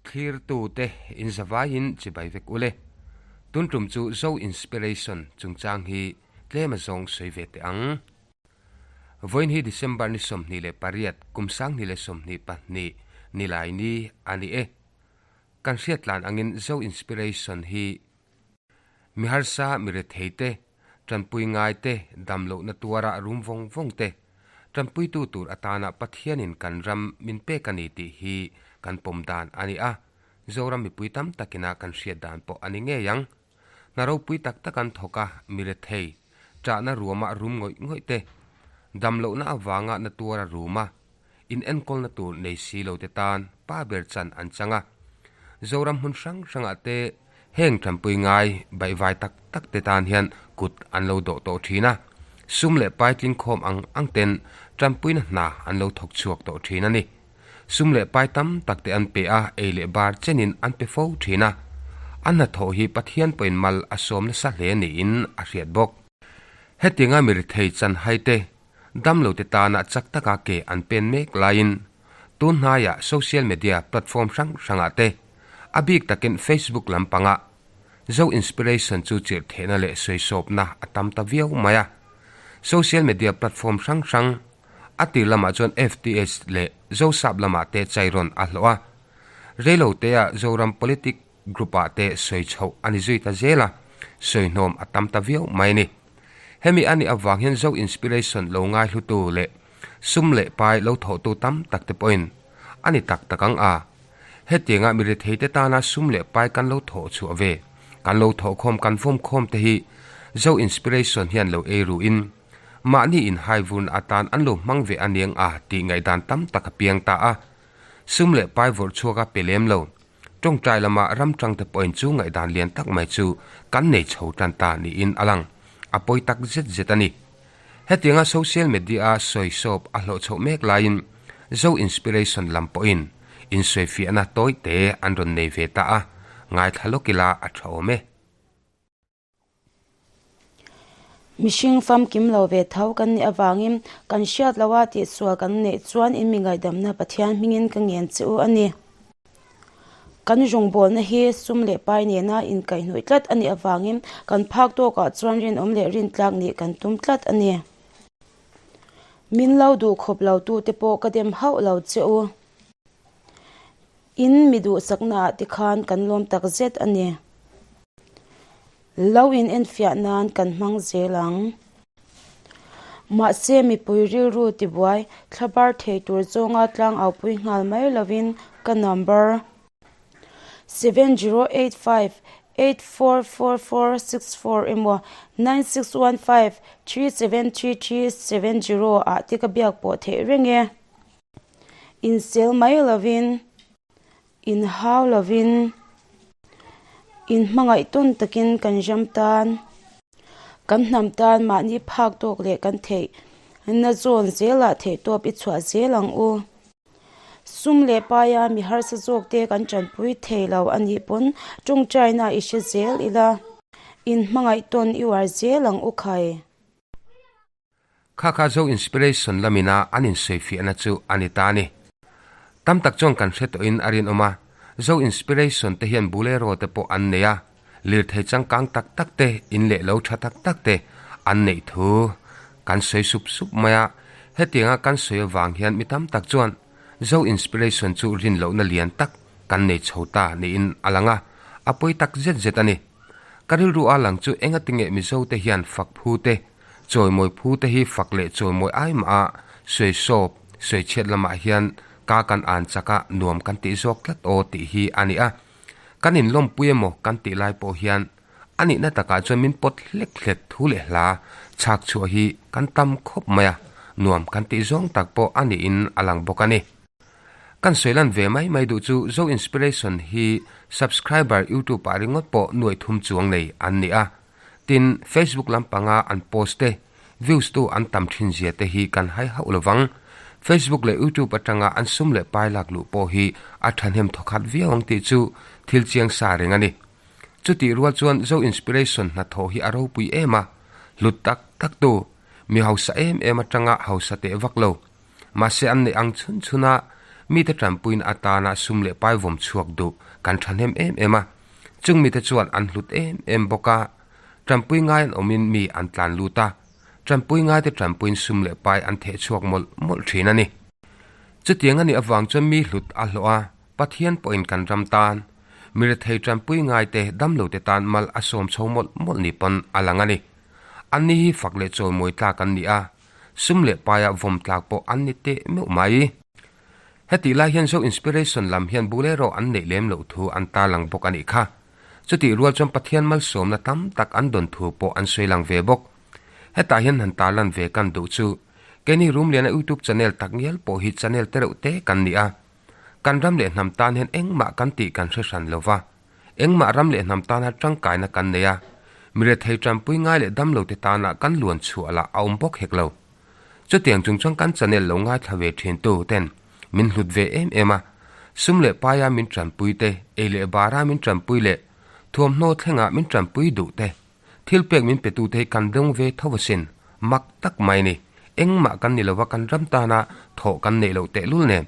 Thlirtute inzavaiin chibai vek ule. Tun tum chu Zo Inspiration chungchang hi tlem a zawng sawi ve teh ang. Vawiin hi December ni 28, kum 2022 nilai ni a ni e. Kan hriat tlan angin Zo Inspiration hi mi harsa, mi rethei te, tanpui ngai te, dam lohna tuara rum vawng vawng te, tanpuitu tur atana Pathianin kan ram min pek a ni tih hi kan pawm dan a ni a, Zoram mipui tam takina kan hriat dan pawh a ni ngei ang. Hna ropui tak tak an thawk a, mi rethei, ṭahna ruama rum ngawih ngawih te, dam lohna avanga na tuara ruma in enkawlna tur nei si lo te tan pa ber chan an chang a. Zoram hmun hrang hrangah te heng ṭanpui ngai baihvai tak tak te tan hian kut an lo dawh tawh ṭhin a, sum leh pai tlingkhawm ang ang ten ṭanpuina hna an lo thawk chhuak tawh ṭhin a ni. Sum leh pai tam tak te an pe a, ei leh bar chenin an pe fo thin a. A hnathawh hi Pathian pawhin mal a sawm nasa hle niin a hriat bawk. Hetianga mi rethei chan hai te, damlo te tana chak taka ke an pen mek laiin, tun hnaiah social media platform hrang hrangah te, a bik takin Facebook lampangah, Zo Inspiration chu chirh thehna leh sawisawpna a tam ta viau mai a. Social media platform hrang hrang, A tir lamah chuan FTH leh Zosap lamah te chairawn a hlawh a. Reilo teah Zoram Politic Group-ah te sawi chhoh a ni zui ta zel a, sawi hnawm a tam ta viau mai a ni. Hemi a nih avang hian Zo Inspiration lo ngaihlutu leh sum leh pai lo thawhtu tam tak te pawhin a ni tak tak ang a. Hetianga mi retheite tana sum leh pai kan lo thawh chhuah ve, kan lo thawhkhawm kan vawmkhawm te hi Zo Inspiration hian lo ei ruin, Mahni inhaivurna atan an lo hmang ve aniang a tih ngaihdan tam tak a piang ta a. Sum leh pai vawrh chhuak a pe lem lo. Tawngtai lama ram tangte pawhin chu ngaihdan lian tak mai chu kan nei chho tan ta niin a lang. A pawi tak zet zet a ni. Hetianga social media-a sawi sawp a hlawh chhoh mek laiin Zo Inspiration lam pawhin insawifiahna tawi te an rawn nei ve ta a, ngaithla lawk ila a tha awm e. Mihring famkim lo ve tho kan nih avangin kan hriat loh a tihsual kan neih chuan in mi ngaihdamna Pathian hmingin ka ngen che u a ni. Kan rawngbawlna hi sum leh pai nena inkaihhnawih tlat a nih avangin kan phak tawkah chuan rinawm leh rintlak nih kan tum tlat a ni. Min lo duh khawp lo tute pawh ka dem hauh lo che u. In mi duhsaknaah te khan kan lawm tak zet a ni. Lo in enfiah nan kan hmang zel ang. Mahse mipui rilru tibuai thlabar thei tur zawnga tlangaupui nghal mai lovin ka number 7085 844464 emaw 9615 3733 70 ah te ka biak pawh theih reng e. Insel mai lovin, inhau lovin, inhmangaih tawn takin kan ram tan, kan hnam tan mahni phak tawk leh kan theih na zawn zelah theihtawp i chhuah zel ang u. Sum leh paia mi harsa zawk te kan tanpui thei lo a nih pawn tawngtaina i hre zel ila, inhmangaih tawn i uar zel ang u khai. Kha kha Zo Inspiration lamina an insawifiahna chu a ni ta a ni. Tam tak chuan kan hre tawhin a rinawm a, Zo Inspiration te hian Bolero te pawh an nei a, lirthei changkang tak tak te, in leh lo tha tak tak te an neih thu kan sawi sup sup mai a, hetianga kan sawi avang hian mi tam tak chuan Zo Inspiration chu rin lohna lian tak kan nei chho ta niin a lang a, a pawi tak zet zet a ni. Ka rilru a lang chu engatinge Mizo te hian fak phu te, Chawimawi phu te hi fak leh chawimawi ai mah a, sawi sawp, sawi chhiat lamah hian ka kan an chak a, nuam kan tih zawk tlat aw tih hi a ni a. Kan inlawmpui emaw kan tih lai pawh hian a nihna takah chuan min pawt hlek hlek thu leh hla chhak chhuah hi kan tam khawp mai a, nuam kan tih zawng tak pawh a niin a lang bawk a ni. Kan sawi lan ve mai mai duh chu Zo Inspiration hi subscriber YouTube ah ringawt pawh nuaih thum chuang nei an ni a. Tin, Facebook lampanga an post te, views tu an tam thin zia te hi kan hai hauh lovang. Facebook leh YouTube atanga an sum leh pai lak luh pawh hi a thahnem thawkhat viau ang tih chu thil chiang sa reng a ni. Chutih rual chuan Zo Inspiration hnathawh hi a ropui em a, hlut tak tak tu, mi hausa em em atanga hausa teh vak lo. Mahse an neih ang chhun chhuna Mite tanpuina atana sum leh pai vawm chhuak duh kan thahnem em em a. Chung mite chuan an hlut em em bawk a. Tanpui ngai an awmin mi an tlan lut a. Tanpui ngaite tanpuiin sum leh pai an theh chhuak mawlh mawlh thin a ni. Chutiang a nih avang chuan mi hlut a hlawh a, Pathian pawhin kan ram tan, mi rethei tanpui ngaite damlote tan mal a sawm chho mawlh mawlh ni pawn a lang a ni. Anni hi fak leh chawimawi tlak an ni a, sum leh paia vawm tlak pawh an ni teh meuh mai. Hetih lai hian Zo Inspiration lam hian Bolero an neih lem loh thu an tarlang bawk a nih kha. Chutih rual chuan Pathian malsawmna tam tak an dawn thu pawh an sawi lang ve bawk. Hetah hian han tarlan ve kan duh chu keini Rumliana YouTube channel tak ngial pawh hi channel te reuh te kan ni a. Kan ram leh hnam tan hian engmah kan tih kan hre hran lo va. Engmah ram leh hnam tana tangkaina kan nei a, mi rethei tanpui ngai leh damlote tana kan luan chhuah lah a awm bawk hek lo. Chutiang chung chuan kan channel lo ngaithla ve thintu ten min hlut ve em em a, sum leh paia min tanpui te, ei leh bara min tanpui leh thuamhnaw thlenga min tanpui duh te, thil pek min petu te hi kan dawng ve tho asin, mak tak mai ni. Engmah kan ni lova kan ram tana thawh kan neih loh tehlul nen.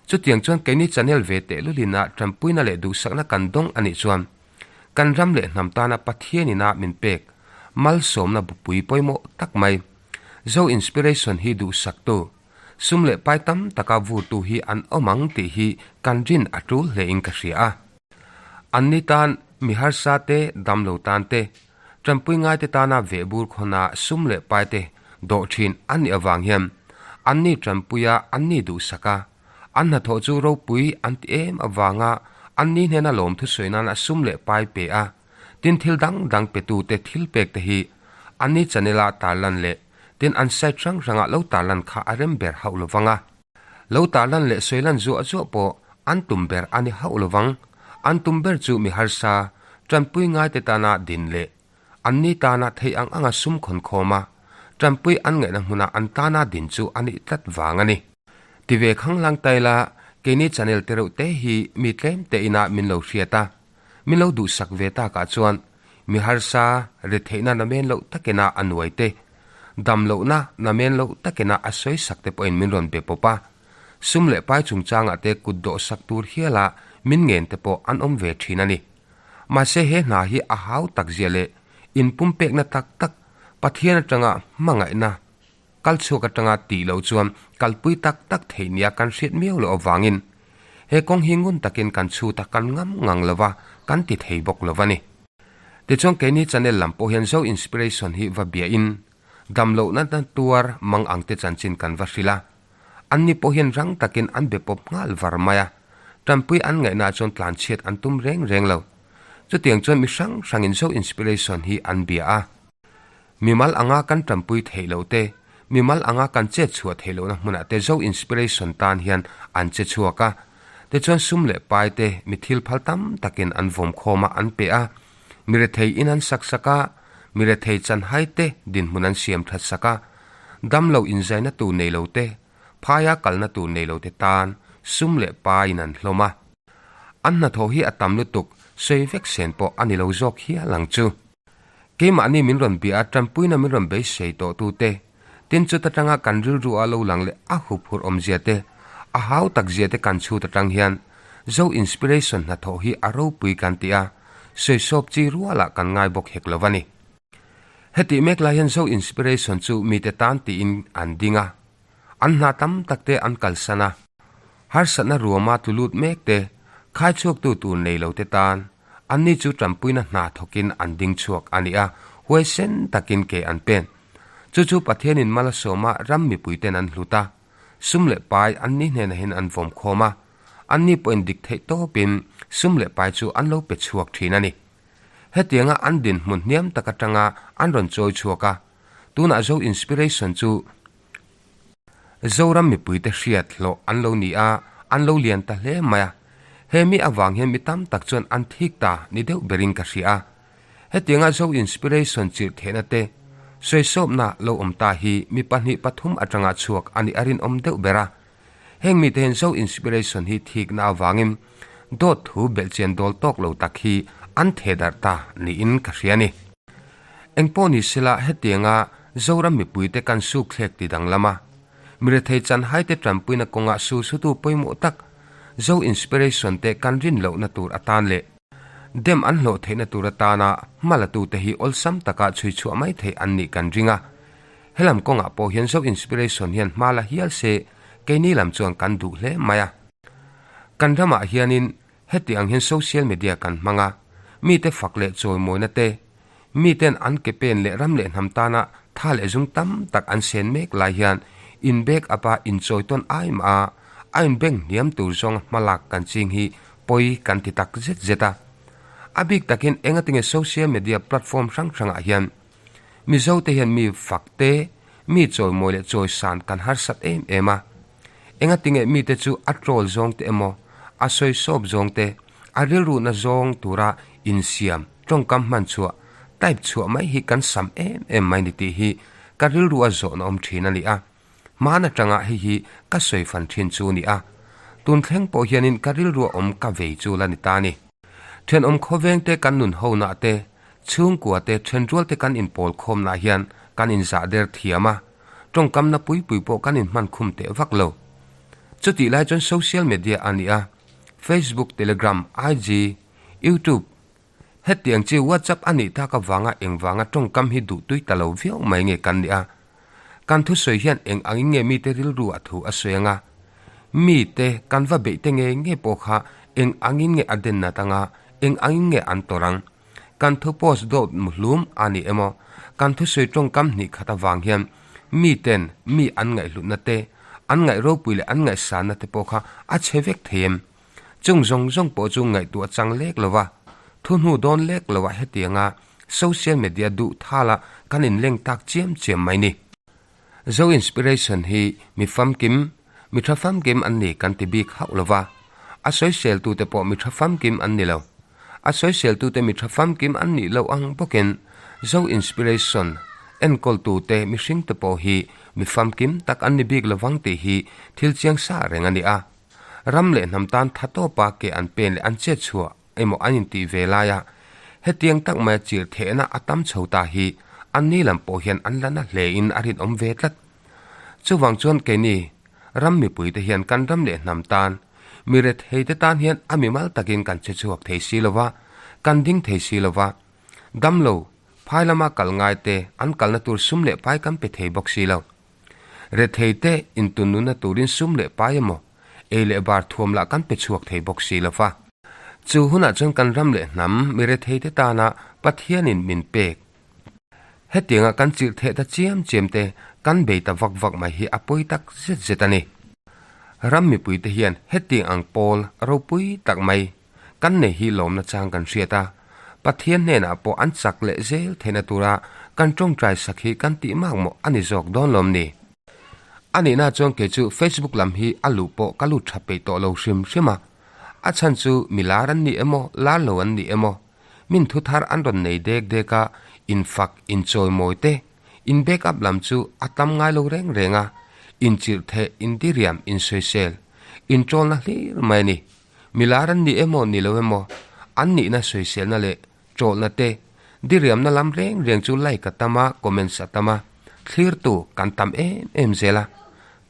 Chutiang chuan keini channel ve tehlulin ah tanpuina leh duhsakna kan dawng anih chuan kan ram leh hnam tana Pathian ina min pek malsawmna bupui pawimawh tak mai. Zo Inspiration hi duhsaktu, sum leh pai tam taka vurtu hi an awm ang tih hi kan rin a tul hle in ka hria a. Anni tan mi harsa te, damlo tan te, Tanpui ngaite tana vehbur khawna sum leh paite dawh thin an nih avang hian anni tanpuia anni duhsak a, an hnathawh chu ropui an ti em avanga anni hnena lawmthu sawi nana sum leh pai pe a, tin thil dang dang petute thil pek te hi anni channel-a tarlan leh tin an site hrang hrangah lo tarlan kha a rem ber hauh lovang a. Lo tarlan leh sawilan zuah zuah pawh an tum ber a ni hauh lovang. An tum ber chu mi harsa, tanpui ngaite tana din leh anni tana theih ang anga sum khawn khawm a, tanpui an ngaihna hmuna an tana din chu a nih tlat vang a ni. Ti ve khanglang ta ila, keini channel te reuh te hi mi tlem te ina min lo hriat a, min lo duhsak ve takah chuan mi harsa, retheihna namen loh takena a nuai te, dam lohna namen loh takena a sawi sak te pawhin min rawn be pawp a, sum leh pai chungchangah te kut dawh sak tur hiala min ngen te pawh an awm ve thin a ni. Mahse he hna hi a hau tak zia leh inpumpekna tak tak Pathian atanga hmangaihna Kal chhuak atanga tih loh chuan kalpui tak tak theih nia kan hriat miau loh avangin he kawng hi ngun takin kan chhut a, kan ngam ngang lo va, kan ti thei bawk lo a ni. Tichuan keini channel lam pawh hian Zo Inspiration hi va biahin dam lohna na tuar mang ang te chanchin kan va hrilh a, anni pawh hian rang takin an be pawp nghal var mai a, tanpui an ngaihnaah chuan tlanchhiat an tum reng reng lo. Chutiang chuan mi hrang hrangin Zo Inspiration hi an bia a. Mimal anga kan tanpui theih loh te, mimal anga kan chet chhuah theih lohna hmunah te Zo Inspiration tan hian an che chhuak a. Tichuan sum leh pai te mi thil phal tam takin an vawm khawm a, an pe a. Mi rethei in an sak sak a, mi rethei chanhai te dinhmun an siam that sak a. Damlo inzaina tur nei lo te, phaia kalna tur nei lo te tan sum leh paiin an hlawm a. An hnathawh hi a tam lutuk, sawi vek sen pawh a ni lo zawk hial ang chu. Keimahni min rawn bia a, tanpuina min rawn beisei tawh tute, tin chuta tanga kan rilru a lo lang leh a huphurh awmzia te, a hau tak zia te kan chhut atang hian Zo Inspiration hnathawh hi a ropui kan ti a, sawisawp chi rualah kan ngai bawk hek lo a ni. Hetih mek lai hian Zo Inspiration chu mite tan tiin an ding a, An hna tam tak te an kalsan a, harsatna ruama tlu lut mek te, khai chhuaktu tur nei lo te tan anni chu tanpuina hna thawkin an ding chhuak a ni a, huaisen takin ke an pen. Chu chu Pathianin mal a sawm a, ram mipui ten an hlut a, sum leh pai anni hnenah an vawm khawm a, anni pawhin dik theih tawpin sum leh pai chu an lo pe chhuak thin a ni. Hetianga an dinhmun hniam tak atanga an rawn chawi chhuak a, Tunah Zo Inspiration chu Zoram mipuite hriat hlawh an lo ni a, an lo lian ta hle mai a. He mi avang hian mi tam tak chuan an thik ta ni deuh berin ka hria a. Hetianga Zo Inspiration chirh thehna te, sawisawpna lo awm ta hi mi 2 3 atanga chhuak a nih a rinawm deuh ber a. Heng mite hian Zo Inspiration hi thikna avangin dawt thu belhchian dawl tawk lo tak hi an theh darh ta niin ka hria a ni. Engpawh ni sela hetianga Zoram mipuite kan sukthlek ti danglam a, Mirethei chanhaite tanpuina kawnga sulsutu pawimawh tak Zo Inspiration te kan rin lohna tur atan leh dem an hlawh theihna tur atana hma latute hi awlsam taka chhui chhuah mai theih an nih kan ring a. Helam kawngah pawh hian Zo Inspiration hian hma la hial se keini lam chuan kan duh hle mai a. Kan ramah hianin Heti ang hian social media kan hmang a, mite fak leh chawimawina te, miten an ke pen leh ram leh hnam tana tha leh zung tam tak an sen mek lai hian in back up a inchawi tawn ai mah a, a inbeng hniam tur zawnga hma lak kan ching hi pawi kan ti tak zet zet a. A bik takin engatinge social media platform hrang hrangah hian Mizote hian mi fak te, mi chawimawi leh chawisan kan harsat em em a. Engatinge mite chu a troll zawng te emaw, a sawisawp zawng te, a rilruhna zawng tura insiam, tawngkam hman chhuah, type chhuah mai hi kan sam em em mai ni tih hi ka rilru a zawhna awm thin a ni a. Hman atanga hei hi ka sawi fan thin chu a ni a. Tun thleng pawh hianin ka rilrua awm ka vei chu la ni ta ni. Thenawm khawveng te kan nun ho-nah te, chhungkua te, thenrual te kan inpawl khawmnah hian kan inzah der thiam a. Tawngkamna pui pui pawh kan inhman khum teh vak lo. Chutih lai chuan social media a ni a, Facebook, Telegram, IG, YouTube, hetiang chi WhatsApp a nih tak avanga engvanga tawngkam hi duh tui ta lo viau mai nge kan nih a. Kan thusawi hian eng angin nge mite rilru a thu a sawi anga, mite kan va beih te nge nge pawh kha eng angin nge a den nat anga, eng angin nge an tawrh ang. Kan thu post dawt muhlum a ni emaw, kan thusawi tawngkam hnih khat avang hian miten mi an ngaihhlutna te, an ngaih ropui leh an ngaihsanna te pawh kha a chhe vek thei em? Chung zawng zawng pawh chu ngaihtuah chang lek lova, thu hnu dawn lek loah hetianga social media duh thala kan inleng tak chiam chiam mai ni. Zo Inspiration hi mi famkim, mi tha famkim an ni kan ti bik hauh lo va, a sawiseltute pawh mi tha famkim an ni lo. A sawiseltute mi tha famkim an nih loh ang bawkin Zo Inspiration enkawltute mihringte pawh hi mi famkim tak an ni bik lovang tih hi thil chiang sa reng a ni a. Ram leh hnam tan tha tawpa ke an pen leh an chet chhuah emaw an intih ve laia hetiang tak maia chirh thehna a tam chho ta hi anni lam pawh hian an la na hlein a rinawm ve tlat. Chuvang chuan keini ram mipuite hian kan ram leh hnam tan, mi retheite tan hian a mimal takin kan che chhuak thei si lova, kan ding thei si lova, damlo, phai lama kal ngaite an kalna tur sum leh pai kan pe thei bawk si lo. Retheite intunnunna turin sum leh pai emaw, ei leh bar thuam lah kan pe chhuak thei bawk si lo va. Chu hunah chuan kan ram leh hnam mi retheite tana Pathianin min pek. Hetianga kan chirh theh ta chiam chiam te kan bei ta vak vak mai hi a pawi tak zet zet a ni. Ram mipuite hian hetiang ang pawl ropui tak mai kan nei hi lawmna chang kan hriat a, Pathian hnenah pawh an chak leh zel theihna tura kan tawngtai sak hi kan tih mak mawh a ni zawk dawn lawm ni? A nihna chuan kei chu Facebook lam hi a luh pawh ka lut tha peih tawh lo hrim hrim a, a chhan chu mi lar an ni emaw lar lo an ni emaw, min thu thar an rawn nei dek dek a, infak, inchawimawi te, in back up lam chu a tam ngai lo reng reng a, inchirh theh, indiriam, insawisel, intawlna hlir mai a ni. Mi lar an ni emaw ni lo emaw, an nihna sawiselna leh tawlhna te, diriamna lam reng reng chu like a tam a, comments a tam a, thlirtu kan tam em em zel a,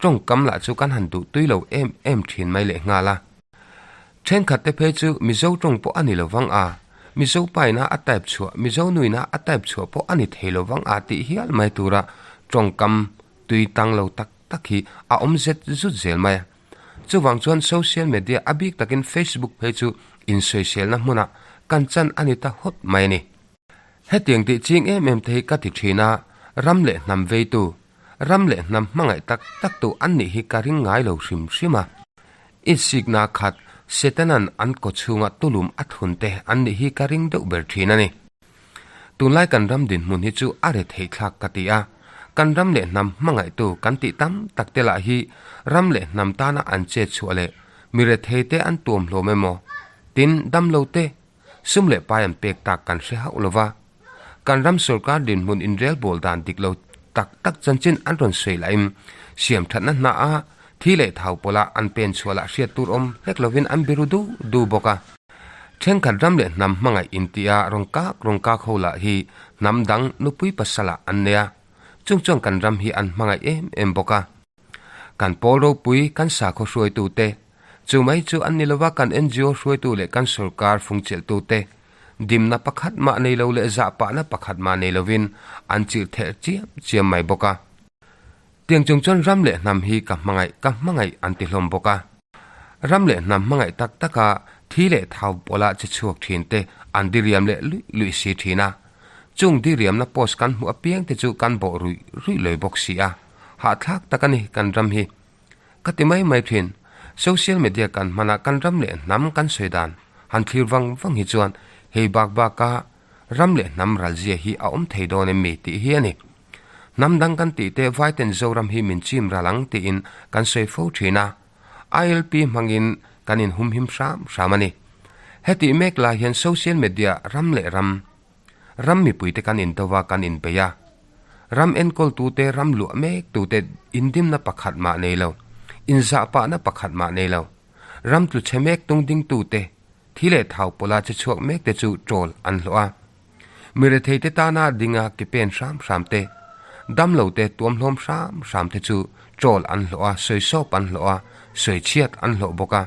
tawngkam lah chu kan han duh tui lo em em thin mai leh nghal a. Thenkhat te phei chu Mizo tawng pawh a ni lo vang a, Mizo paina a type chhuah, Mizo nuina a type chhuah pawh a ni thei lo vang a tih hial mai tura tawngkam tui tang lo tak tak hi a awm zet zut zel mai a. Chuvang chuan social media a bik takin Facebook phei chu insawiselna hmunah kan chan a ni ta hawt mai a ni. Hetiang tih ching em em te hi ka ti thin a, ram leh hnam veitu, ram leh hnam hmangaih tak tak tu an nih hi ka ring ngai lo hrim hrim a. Insikna khat Setanan an kaw chhunga tulum a thun te an nih hi ka ring deuh ber thin a ni. Tunlai kan ram dinhmun hi chu a re theih thlak ka ti a, kan ram leh hnam hmangaihtu kan tih tam tak te lah hi ram leh hnam tana an chet chhuah leh mi rethei te an tuam hlawm emaw tin damlo te sum leh pai an pek tak kan hre hauh lo va. Kan ram sorkar dinhmun inrelbawl dan dik lo tak tak chanchin an rawn sawi lahin siam thatna hna a thi leh thau pawlah an pen chhuah lah hriat tur awm hlek lovin an biru du du bawk a. Thenkhat ram leh hnam hmangaih intia rawn kak rawn kak ho lah hi hnam dang nupui pasalah an nei a, chung chuan kan ram hi an hmangaih em em bawk a. Kan pawl ropui, kan sakhaw hruaitute, chu mai chu an ni lova kan NGO hruaitu leh kan sorkar fungchelhtute, dimna pakhat mah nei lo leh zahpahna pakhat mah nei lovin an chilh thelh chiam chiam mai bawk a. Tiang chung chuan ram leh hnam hi ka hmangaih, ka hmangaih an ti hlawm bawk a. Ram leh hnam hmangaih tak taka thi leh thau pawlah che chhuak thin te an diriam leh luih luih si thin a. Chung diriamna post kan hmuh apiang te chu kan bawh ruih ruih lawi bawk si a. Hahthlak tak a ni kan ram hi. Ka ti mai mai thin. Social media kan hmana kan ram leh hnam kan sawi dan han thlir vang vang hi chuan hei bak baka ram leh hnam ralzia hi a awm thei dawn em mi tih hi a ni. Hnam dang kan tih te Vaiten Zoram hi min chim ral ang tiin kan sawi fo thin a, ILP hmangin kan inhumhim hram hram a ni. Hetih mek lai hian social media ram leh ram, ram mipuite kan indo va kan inbei a, ram enkawltute ram luah mek tute indimna pakhat mah nei lo, inzahpahna pakhat mah nei lo, ram tlu chhe mek tungdingtute thi leh thau pawla che chhuak mekte chu troll an hlawh a. Mi retheite tana dinga ke pen hram hram te, damlo te tuamhlawm hram hram te chu troll an hlawh a, sawisawp an hlawh a, sawichhiat an hlawh bawk a.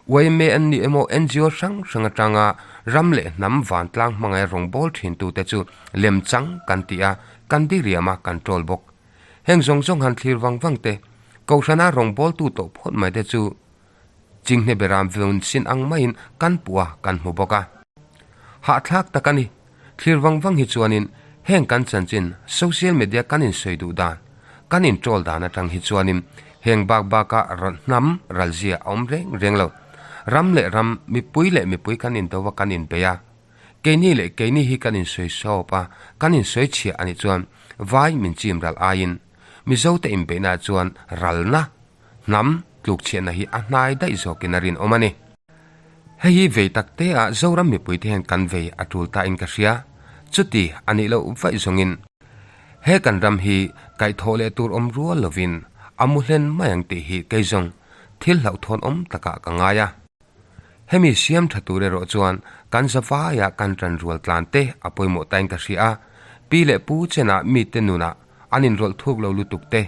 Yma an ni emaw NGO hrang hrang atanga ram leh hnam vantlang hmangaia rawngbâwl thintute chu lemchang kan ti a, kan diriam a, kan troll bawk. Heng zawng zawng han thlir vang vang te, Kohhrana rawngbâwltu tawh phawt mai te chu Chinghne beram vun sin ang maiin kan puh a, kan hmu bawk a. Hahthlak tak a ni. Thlir vang vang hi chuanin heng kan chanchin social media kan insawi duh dan, kan introll dan atang hi chuanin heng bak baka hnam ralzia a awm reng reng lo. Ram leh ram, mipui leh mipui kan indo a kan inbei a. Keini leh keini hi kan insawi sawp a, kan insawi chhiah a nih chuan vai min chim ral aiin Mizote inbeihnaah chuan ralna Hnam tlukchhiatna hi a hnai daih zawkin a rinawm a ni. Hei hi vei tak te ah Zoram mipuite hian kan vei a tul ta in ka hria. Chuti a nih loh vaih zawngin he kan ram hi kaihthawh leh tur awm rual lovin a mu hlen mai ang tih hi kei zawng thil hlauhthawn awm takah ka ngai a. Hemi siam tha tur erawh chuan kan zavaiah kan tan rual tlan te a pawimawh tain ka hria a, pi leh pu chenah mite nunah an inrawlh thuk lo lutuk te,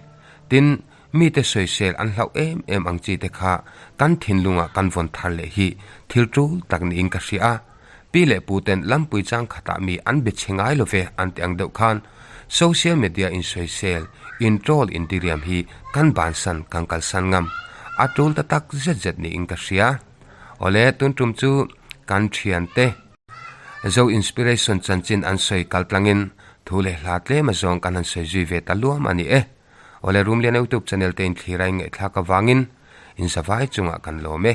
tin, mite sawisel an hlauh em em ang chi te kha kan thinlungah kan vawn thar leh hi thil tul tak niin ka hria a. Pi leh pu ten lampui chang khatah mi an be chhe ngai lo ve an ti ang deuh khan social media insawisel, introll intiriam hi kan bansan kan kalsan ngam a tul ta tak zet zet niin ka hria. Awle tun tum chu kan thiante Zo Inspiration chanchin an sawi kal tlangin thu leh hla tlem azawng kan han sawi zui ve ta luam a ni e. Awle Rumliana YouTube channel te inthlir a inngaihthlak avangin inzavai chungah kan lawm e.